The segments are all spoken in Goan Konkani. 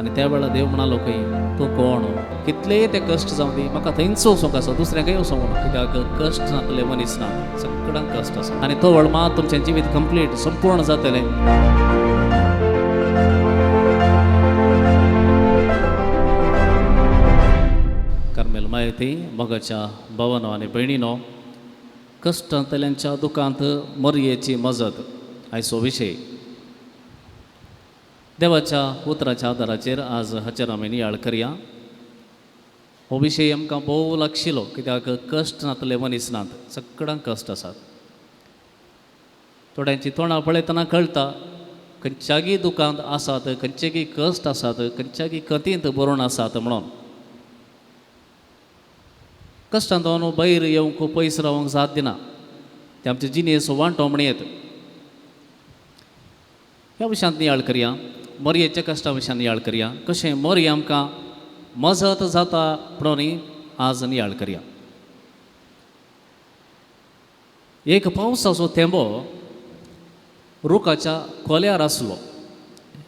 आनी त्या वेळार देव म्हणालो खंय तूं कोण, कितलेय ते कश्ट जावं दी, म्हाका थंयच वचूंक आसा, दुसऱ्यां खंय वचूंक ना, कित्याक कश्ट नातले मनीस ना, सगळ्यांक कश्ट आसा. आनी तो वेळ मात तुमचें जिवीत कंप्लीट संपूर्ण जातलें. कार्मेल मायती मोगाच्या भावानो आनी भयणीनो, कश्टांतल्यांच्या दुखांत मरयेची मजत आयचो विशय. देवाच्या उतराच्या आदाराचेर आज हाचेर आमी नियाळ करया. हो विशय आमकां भोव लागशिलो, कित्याक कश्ट नातले मनीस नात, सगळ्यांक कश्ट आसात. थोड्यांची तोंडां पळयतना कळटा खंयच्यागी दुखांत आसात, खंयचेगी कश्ट आसात, खंयच्यागी कतींत बरोवन आसात म्हणून. कश्टांत भायर येवंक पयस रावंक साथ दिना, ते आमचे जिणेचो वांटो म्हण येत. ह्या विशयांत नियाळ करया, मरयेच्या कश्टा विशयान नियाळ करया, कशें मरये आमकां मजत जाता म्हणून आज नियाळ करया. एक पावसाचो थेंबो रुखाच्या खोल्यार आसलो,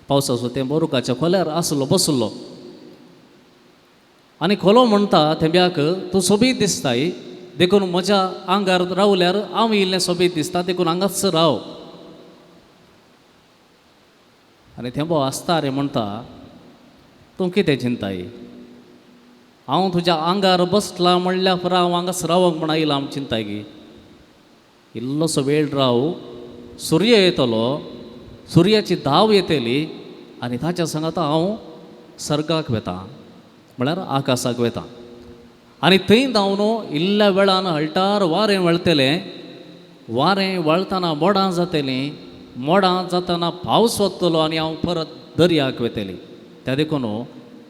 पावसाचो थेंबो रुखाच्या खोल्यार आसलो, बसलो. आनी खोलो म्हणटा थेंब्याक, तूं सोबीत दिसताय, देखून म्हज्या आंगार रावल्यार हांव इल्लें सोबीत दिसता, देखून हांगाच राव. आनी थेंबो आसता रे म्हणटा, तूं कितें चिंताय, हांव तुज्या आंगार बसला म्हणल्यार पुरो हांव हांगाच रावंक म्हण आयलां हांव चिंताय गी, इल्लोसो वेळ राव, सूर्य येतलो, सुर्याची धांव येतली आनी ताच्या सांगाता हांव सर्गाक वेता, म्हळ्यार आकाशाक वेता. आनी थंय धांवन इल्ल्या वेळान हळटार वारें वळतलें, वारें वळतना मोडां जातलीं, मोडां जातना पावस वतलो आनी हांव परत दर्याक वेतली. त्या देखून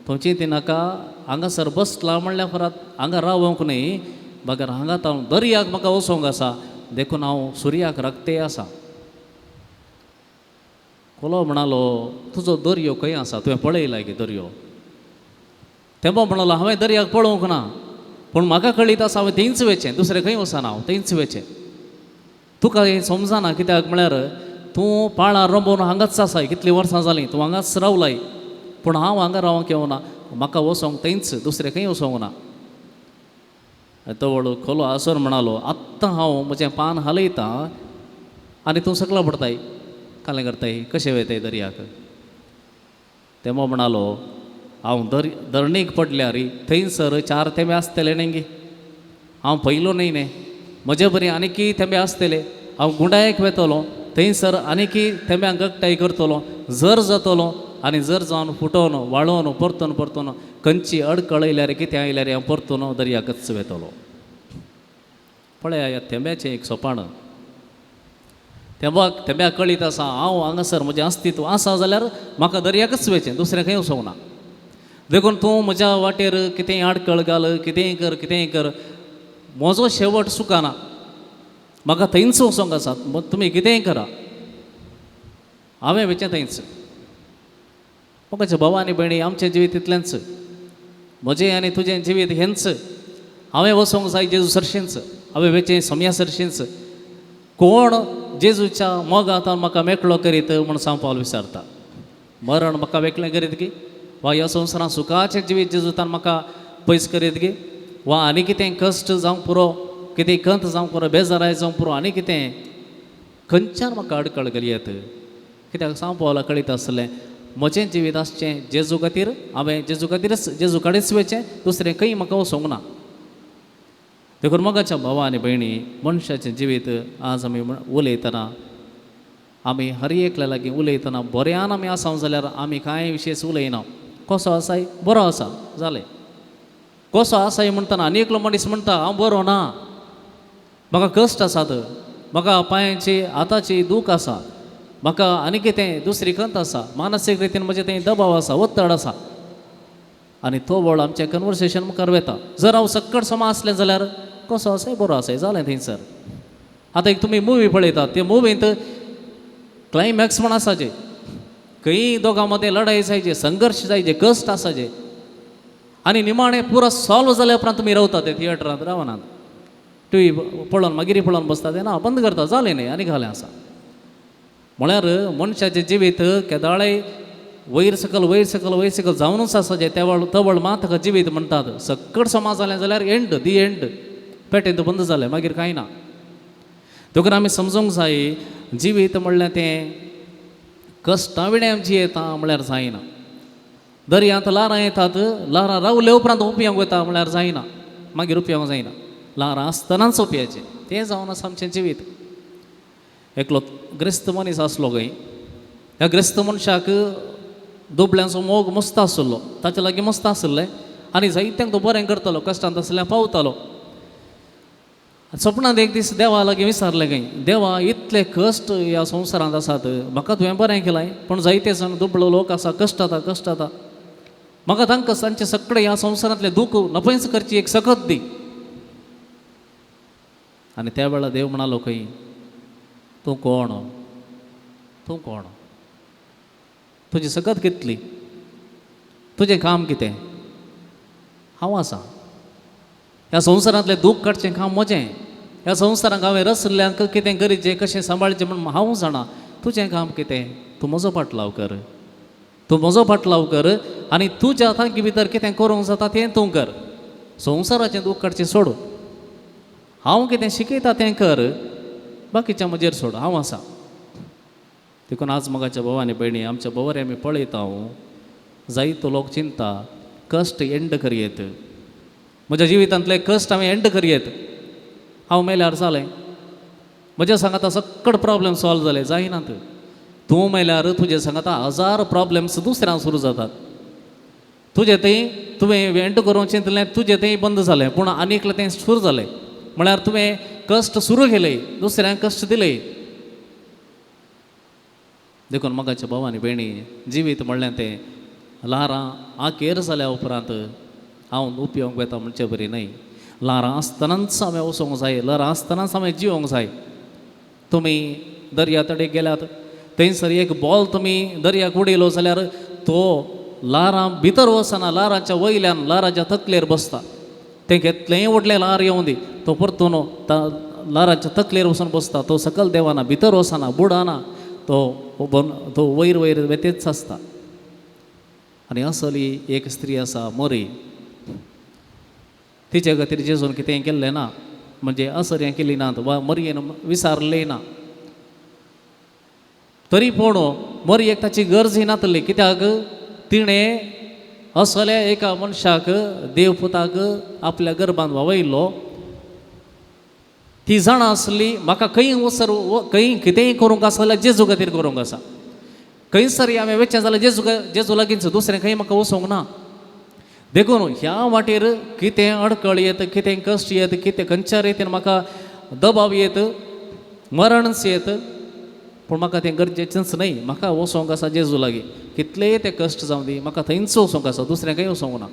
तूं चिंती नाका, हांगासर बसला म्हणल्यार परत हांगा रावंक न्हय, बगर हांगा हांव दर्याक म्हाका वचोंक आसा, देखून हांव सुर्याक राखते आसा. कोलो म्हणालो, तुजो दर्यो खंय आसा, तुवें पळयला की दर्यो? तेंपो म्हणालो, हांवें दर्याक पळोवंक ना, पूण म्हाका कळीत आसा हांवें थंयच वेचें, दुसरें खंय वचना, हांव थंयच वेचें. तुका हें समजना, कित्याक म्हळ्यार तूं पाळां रोंबोवन हांगाच आसाय, कितलीं वर्सां जालीं तूं हांगाच रावलाय, पूण हांव हांगा रावंक येवना, म्हाका वचोंक थंयच, दुसरें खंय वचोंक ना. तवळ खोलो आसून म्हणालो, आत्तां हांव म्हजें पान हालयतां आनी तूं सकला पडताय, कालें करताय, कशें वेताय दर्याक? तेमो म्हणालो, हांव धरणीक पडल्यार थंयसर चार थेंबे आसतले न्ही गी, हांव पयलो न्हय न्ही, म्हजे बरी आनीकय थेंबे आसतले, हांव गुंडायक वेतलो, थंयसर आनीकय थेंब्यांक गकटाय करतलो, जर जातलो आनी जर जावन फुटोवन वाळोवन परतून परतून खंयची अडकळ आयल्यार कितें आयल्यार हांव परतून दर्याकच वेतलो. पळया ह्या थेंब्याचें एक सोपाण. थेंब्याक थेंब्याक कळीत आसा हांव हांगासर म्हजें अस्तित्व आसा जाल्यार म्हाका दर्याकच वेचें, दुसरें खंय वचोंक ना. देखून तूं म्हज्या वाटेर कितेंय आडकळ घाल, कितेंय कर, कितेंय कर, म्हजो शेवट चुकना, म्हाका थंयच वचोंक आसा, तुमी कितेंय करा, हांवें वेचें थंयच. मोगाच्या भाव आनी भयणी, आमचें जिवीत तितलेंच, म्हजें आनी तुजें जिवीत हेंच. हांवें वचोंक जाय जेजू सरशींच, हांवें वेचें सोम्या सरशींच. कोण जेजूच्या मोगांत म्हाका मेकळो करीत म्हूण सांव पावल विचारता. मरण म्हाका मेकळें करीत गी, वा ह्या संवसारांत सुखाचें जिवीत जेजूतान म्हाका पयस करीत गी, वा आनी कितें कश्ट जावंक पुरो, कितें खंत जावंक पुरो, बेजाराय जावंक पुरो, आनी कितें खंयच्यान म्हाका अडकळ घालयत? कित्याक सांव पावला कळीत आसलें म्हजें जिवीत आसचें जेजू खातीर, हांवें जेजू खातीरच जेजू कडेच वेचें, दुसरें खंय म्हाका वचोंक ना. देखून मोगाच्या भावा आनी भयणी, मनशाचें जिवीत आज आमी उलयतना, आमी हर एकल्या लागीं उलयतना बऱ्यान आमी आसा जाल्यार आमी कांय विशेश उलयना. कसो आसाय? बरो आसा, जालें. कसो आसाय म्हणटना आनी एकलो मनीस म्हणटा हांव बरो ना, म्हाका कश्ट आसात, म्हाका पांयांची हाताची दूख आसा, म्हाका आनी कितें दुसरी खंत आसा, मानसीक रितीन म्हजें थंय दबाव आसा, ಒತ್ತड आसा. आनी तो वळ आमचें कन्वर्सेशन मुखार वेता. जर हांव सक्कड समा आसलें जाल्यार कसो आसाय? बरो आसाय, जालें थंयसर. आतां एक तुमी मुवी पळयतात, ते मुवींत क्लायमॅक्स म्हण आसाचे, खंय दोगां मदें लढाई जायचे, संघर्श जायचे, कश्ट आसाचे, आनी निमाणें पुरो सॉल्व जाल्या उपरांत तुमी रावता ते थिएटरांत रावनात, टी व्ही पळोवन मागीर पळोवन बसता, ते ना बंद करता, जालें न्ही आनी घालें आसा. म्हळ्यार मनशाचें जिवीत केदाळय वयर सकल वयर सकल वयर सकल जावनूच आसा जें तेवळ तवळ मात ताका जिवीत म्हणटात. सकट समा जालें जाल्यार एंड the end, पेटेंत बंद जालें, मागीर कांय ना. देखून आमी समजूंक जाय जिवीत म्हणल्यार तें कश्टां विणें जियेता म्हणल्यार जायना. दर्यांत ल्हारां येतात, ल्हारां रावले उपरांत उपयांक वता म्हणल्यार जायना, मागीर उपयांक जायना. ल्हारां आसतनाच उपयाचें, तें जावन आसा आमचें जिवीत. एकलो ग्रेस्त मनीस आसलो खंय, ह्या ग्रेस्त मनशाक दुबळ्यांचो मोग मस्त आसलो, ताच्या लागीं मस्त आसलें आनी जायत्यांक तो बरें करतालो, कश्टांत आसल्यार पावतालो. सपनांत एक दीस देवा लागीं विचारलें खंय, देवा इतले कश्ट ह्या संवसारांत आसात, म्हाका तुवें बरें केलां, पूण जायते जाण दुबळो लोक आसा, कश्ट जाता कश्ट जाता, म्हाका तांकां तांचे सगळे ह्या संवसारांतलें दूख नपयच करची एक सकत दी. आनी त्या वेळार देव म्हणालो खंय, तूं कोण, तूं कोण, तुजी सकत कितली, तुजें काम कितें, हांव आसा ह्या संवसारांतलें दूख काडचें काम म्हजें, ह्या संवसारांत हांवें रसल्ल्यांक कितें गरजें कशें सांबाळचें म्हूण हांव जाणा, तुजें काम कितें, तूं म्हजो फाटलाव कर, तूं म्हजो फाटलाव कर आनी तुज्या तांकी भितर कितें करूंक जाता तें तूं कर, संवसाराचें दूख काडचें सोड, हांव कितें शिकयता तें कर, बाकीचें म्हजेर सोड, हांव आसा. देखून आज मोगाच्या भाव आनी भयणी, आमच्या भोंवरे आमी पळयता हांव जायतो लोक चिंता कश्ट एंड करयेत, म्हज्या जिवितांतले कश्ट हांवें एंड करयेत, हांव मेल्यार जालें, म्हज्या सांगाता सगळे प्रॉब्लेम सॉल्व जाले, जायनात. तूं मेल्यार तुजे सांगाता हजार प्रॉब्लेम्स दुसऱ्यां सुरू जातात. तुजें थंय तुवें एंड करूंक चिंतलें, तुजें थंय बंद जालें, पूण आनी एकलें तें सुरू जालें, म्हळ्यार तुवें कश्ट सुरू केले, दुसऱ्यांक कश्ट दिले. देखून मोगाच्या भाव आनी भयणी, जिवीत म्हणलें तें ल्हारां आकेर जाल्या उपरांत हांव उपयोग वेता म्हणचे बरी न्हय. ल्हारां आसतनाच हांवें वचोंक जाय, ल्हारां आसतनाच हांवें जिवोंक जाय. तुमी दर्या तडेक गेल्यात, थंयसर एक बॉल तुमी दर्याक उडयलो जाल्यार तो ल्हारां भितर वचना, ल्हारांच्या वयल्यान ल्हारांच्या तकलेर बसता. तें घेतलेंय व्हडलें ल्हार येवं दी, तो परतून ल्हारांच्या तकलेर वचून बसता, तो सकल देंवना, भितर वचना, बुडना, तो तो वयर वयर वेतेच आसता. आनी असली एक स्त्री आसा मोरी, तिचे खातीर जेजून कितेंय केल्लें ना, म्हणजे असर हें केली नात वा मरयेन विसारलें ना, तरी पूण मरयेक ताची गरज नातली, कित्याक तिणें असल्या एका मनशाक देवपुताक आपल्या गर्भांत वावयलो. ती जाणा आसली म्हाका खंय वसर खंय कितेंय करूंक आसा जाल्यार जेजू खातीर करूंक आसा, खंयसर हांवें वचचें जाल्यार जेजू जेजू लागींच, दुसरें खंय म्हाका वचूंक ना. देखून ह्या वाटेर कितें अडकळ येत, कितें कश्ट येत, कितें खंयच्या रितीन म्हाका दबाव येत, मरणच येत, पूण म्हाका तें गरजेचेंच न्हय, म्हाका वचोंक आसा जेजू लागीं, कितलेय ते कश्ट जावं दी, म्हाका थंयच वचोंक आसा, दुसरें खंय वचोंक ना.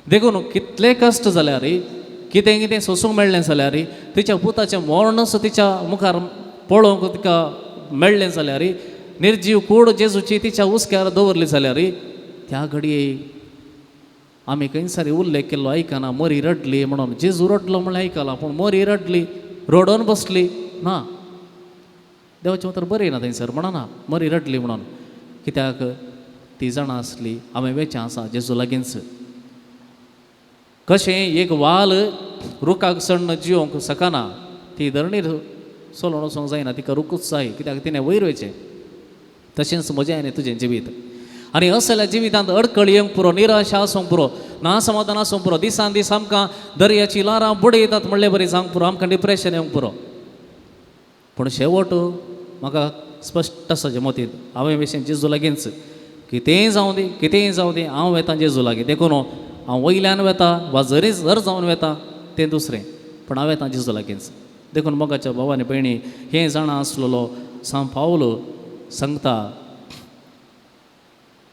देखून कितले कश्ट जाल्यार, कितें कितें सोसूंक मेळ्ळें जाल्यार, तिच्या पुताचें मरणच तिच्या मुखार पळोवंक तिका मेळ्ळें जाल्यार, निर्जीव कूड जेजूची तिच्या हुस्क्यार दवरली जाल्यार, त्या घडये आमी खंयसर उल्लेख केल्लो आयकना, मरी रडली म्हणून. जेजू रडलो म्हणल्यार आयकलां, पूण मरी रडली, रडोन बसली ना, देवाचें उतर बरें ना थंयसर म्हणना मरी रडली म्हणून, कित्याक ती जाणा आसली हांवें वेचें आसा जेजू लागींच. कशें एक वाल रुखाक सण्ण जिवोंक शकना, ती धरणीर चलोवन वचोंक जायना, तिका रुखूच जाय, कित्याक तिणें वयर वयचें. तशेंच म्हजें आनी तुजें जिवीत. आनी असल्या जिवितांत अडकळ येवंक पुरो, निराशा आसूंक पुरो, नासमाधान आसूंक पुरो, दिसान दीस आमकां दर्याची ल्हारां बुडयतात म्हणले बरी जावंक पुरो, आमकां डिप्रेशन येवंक पुरो. पूण शेवट म्हाका स्पश्ट आसा मतींत, हांवें विशीं जेजू लागींच, कितेंय जावं दी, कितेंय जावं दी, हांव वेता जेजू लागीं. देखून हांव वयल्यान वेता वा जरी जर जावन वेता तें दुसरें, पूण हांव वेता जेजू लागींच. देखून मोगाच्या भाव आनी भयणी, हें जाणा आसलेलो सांत पावल सांगता,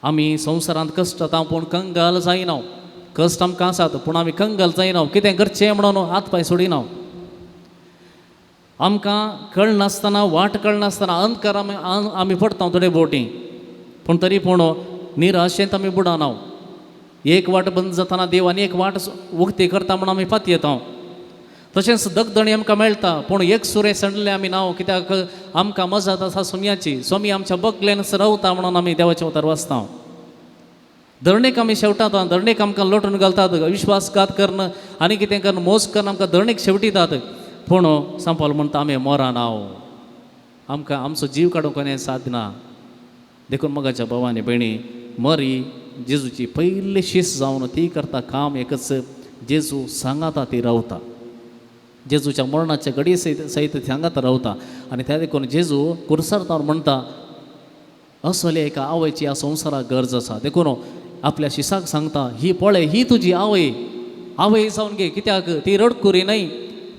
आमी संवसारांत कश्ट जाता पूण कंगाल जायना, कश्ट आमकां आसात पूण आमी कंगाल जायना, कितें करचें म्हणून हात पांय सोडिना. आमकां कळनासतना, वाट कळनासतना अंधकार आमी पडटा थोडे बोटी, पूण तरी पूण निराशेंत आमी बुडना. एक वाट बंद जातना देव आनी एक वाट उक्ती करता म्हूण आमी पातयेता. तशेंच दगदणी आमकां मेळटा पूण एक सुरें सणलें आमी नांव, कित्याक आमकां मजत आसा सोमयाची, सोमी आमच्या बगलेन रावता म्हणून आमी देवाचें उतर वाचता. धरणेक आमी शेवटात, धरणेक आमकां लोटून घालतात, विश्वासघात करून आनी कितें करून मोस करून आमकां धरणेक शेवटितात. पूण सांपाल म्हणटा आमी मोरान हांव, आमकां आमचो जीव काडूंक कोणें साद ना. देखून मोगाच्या भाव आनी भयणी, मरी जेजूची पयली शीस जावन ती करता काम एकच, जेजू सांगाता ती रावता, जेजूच्या मरणाच्या घडये सयत सयत सांगाता रावता. आनी त्या देखून जेजू कुर्सार तावन म्हणटा असले एका आवयची ह्या संवसाराक गरज आसा. देखून आपल्या शिसाक सांगता, ही पळय ही तुजी आवय, आवय जावन घे. कित्याक ती रडकुरी न्हय,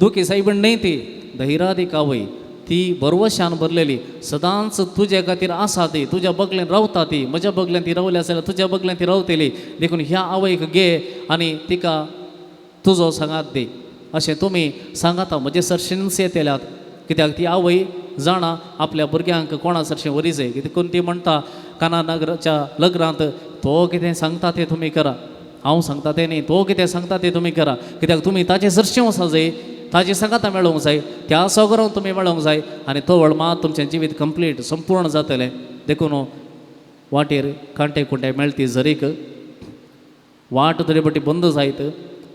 दुखी सायबण न्हय, ती धैरादीक आवय, ती बरवशान भरलेली, सदांच तुजे खातीर आसा ती, तुज्या बगलेन रावता ती, म्हज्या बगलेन ती रावली आसल्यार तुज्या बगलेन ती रावतली. देखून ह्या आवयक घे आनी तिका तुजो सांगात दी. अशें तुमी सांगाता म्हजे सरशींच येतल्यात. कित्याक ती आवय जाणा आपल्या भुरग्यांक कोणा सरशीं व्हरी जाय. देखून ती म्हणटा काना नगराच्या लग्नांत, तो कितें सांगता तें तुमी करा, हांव सांगता तें न्ही, तो कितें सांगता तें तुमी करा. कित्याक तुमी ताचे सरशीं वचूंक जाय, ताजे सांगाता मेळोवंक जाय, त्या सगळ्यांक तुमी मेळोवंक जाय आनी तो वळ मात तुमचें जिवीत कंप्लीट संपूर्ण जातलें. देखून वाटेर कांटे कुंटे मेळटी जरीक वाट तरी पटी बंद जायत,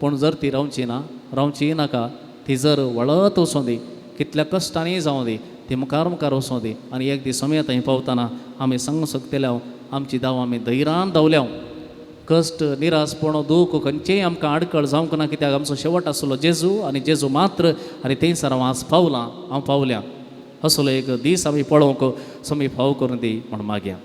पूण जर ती रावची ना, रावची नाका, ती जर वळत वचों दी, कितल्या कश्टांनी जावं दी, ती मुखार मुखार वचों दी. आनी एक दीस आमी थंय पावतना आमी सांगूंक शकतले, आमची धांव आमी धैरान धांवल्या, कश्ट निरासपण दूख खंयचेय आमकां आडखळ जावंक ना. कित्याक आमचो शेवट आसलो जेजू आनी जेजू मात्र, आनी थंयसर हांव आज पावलां, हांव पावल्या. असलो एक दीस आमी पळोवंक समी फाव करून दी म्हण मागया.